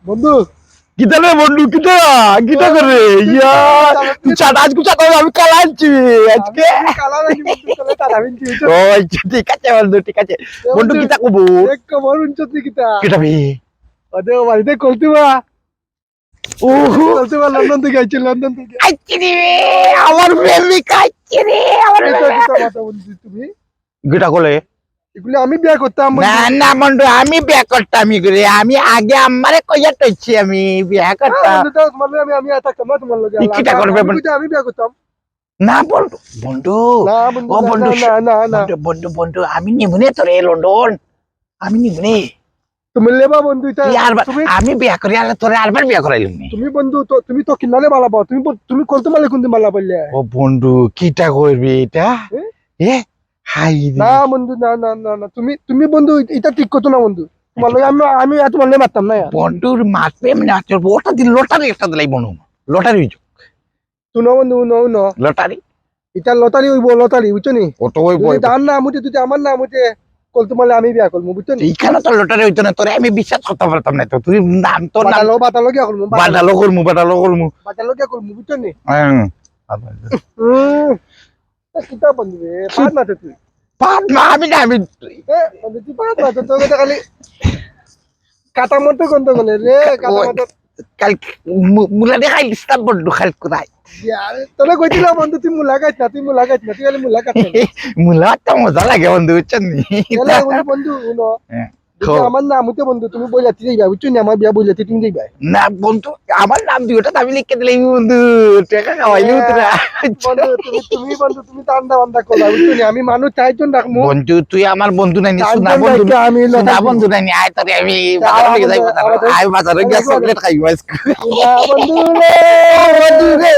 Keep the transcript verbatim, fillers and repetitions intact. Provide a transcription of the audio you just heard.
বন্ধু, কিতা রে বন্ধু, কিতা? কিতা করে? ইয়া, তুই চাটা, আজকে চাটা আমি কালা আনছি আজকে। আমি কালা আনছি বন্ধু, তাহলে তারা আমি কি হইছে? ও আচ্ছা, ঠিক আছে বন্ধু, ঠিক আছে। এ বন্ধু, বন্ধু, কিতা কব? এক খবর শুনছ তুই কিতা? কিতা বে? ওদের বাড়িতে কলতুবা। ওহো। কলতুবা লন্ডন থেকে আইছে, লন্ডন থেকে। আইছে রে, আমার প্রেমিকা আইছে রে, আমার কিতা, প্রেমিকা। কিতা মাতা বন্ধু তুমি? কিতা কলে? এগুলি আমি বিয়া করতাম বন্ধু। না, না বন্ধু, আমি বিয়া করতাম এগুলি। আমি আগে আমারে কইয়া টইছি আমি বিয়া হ্যাঁ, করতাম। বন্ধু, তাও তোমার লগে আমি, আমি আর থাকতাম না তোমার লগে। ই কিতা আমি, করবে আমি বন্ধু? কইতে আমি বিয়া করতাম। না বন্ধু, বন্ধু। না বন্ধু, ও না, বন্ধু, না, না, না, না। বন্ধু, বন্ধু, বন্ধু, আমি নিমুনে তোরে লন্ডন। আমি নিমুনে। তুমি লেবা বন্ধু, এটা তুই আরবার, তুমি আমি বিয়া করি, আলে তোরে আরবার বিয়া করাইলাম নি। তুমি বন্ধু তো, তুমি তো কিনারে বালা পাও। তুমি ব-, তুমি কলতুমালে কোনদিন বালা পাইলে? ও বন্ধু, কিতা করবি এটা? এ? এ? হাই রে। না বন্ধু, না, না, না, না। তুমি, তুমি বন্ধু, এটা ঠিক করতো না বন্ধু। তোমার লগে আমি, আমি আর তোমার লগে মারতাম না আর। বন্ধুর মারবে মানে আজকে ওটা দিন লটারি একটা দিলাই বন্ধু। লটারি হইছে। শুনো বন্ধু, শুনো, শুনো। লটারি? এটা লটারি হইব, লটারি, বুঝছো নি? অত হইব, যদি হইব। তার নাম উঠে, যদি আমার নাম উঠে, কলতুমালে আমি বিয়া করবো, বুঝছো নি? এখানে তো লটারি হইতো না, তোরে আমি বিশ্বাস করতে পারতাম না তো। তুই নাম, তোর নাম বাটালো, বাটালো গিয়া করবো, বাটালো। বাটালো করমু, বাটালো করমু। বাটালো গিয়া করবো, বুঝছো নি? হ্যাঁ। হুম। এ, কিতা বন্ধু রে? পার না তো তুই। পার না, আমি না, আমি। এ, বন্ধু, তুই পার না তো, তোর কথা খালি কাটা মতো গন্ধ করে রে, কাটা ওই, মতো। কাল মু-, মুলা দেখাই দিস না বন্ধু, কাল কোথায়? ইয়ার, তোরে কইছিলাম বন্ধু, তুই মুলা খাইস না, তুই মুলা খাইস না, তুই খালি মুলা খাস না। মুলা তো মজা লাগে বন্ধু, বুঝছেন নি? এলা বন্ধু, বন্ধু, শুনো। হ্যাঁ। যদি কও। আমার নাম উঠে বন্ধু, তুমি বইলাতে যাইবা, বুঝছো নি? আমার বিয়া বইলাতে তুমি যাইবা। না বন্ধু, আমার নাম দুইটা আমি লিখে দিলে বন্ধু, টাকা খাওয়াইলে হ্যাঁ। তোরা। বন্ধু, তুমি, তুমি বন্ধু, তুমি ধান্দা বান্দা করবা, বুঝছো নি? আমি মানুষ চারজন রাখমু। বন্ধু, তুই আমার বন্ধু নাই নি, চারজন সোনা বন্ধু রাখতে নাই, আমি সোনা লটারি বন্ধু নাই নি, আয় তোরে আমি না, বাজারে নিয়ে যাই, বন্ধু, বাজারে। আমাদের আয় বাজারে গিয়া আমাদের চকলেট খাইব আজকে। না, বন্ধু রে। বন্ধু রে।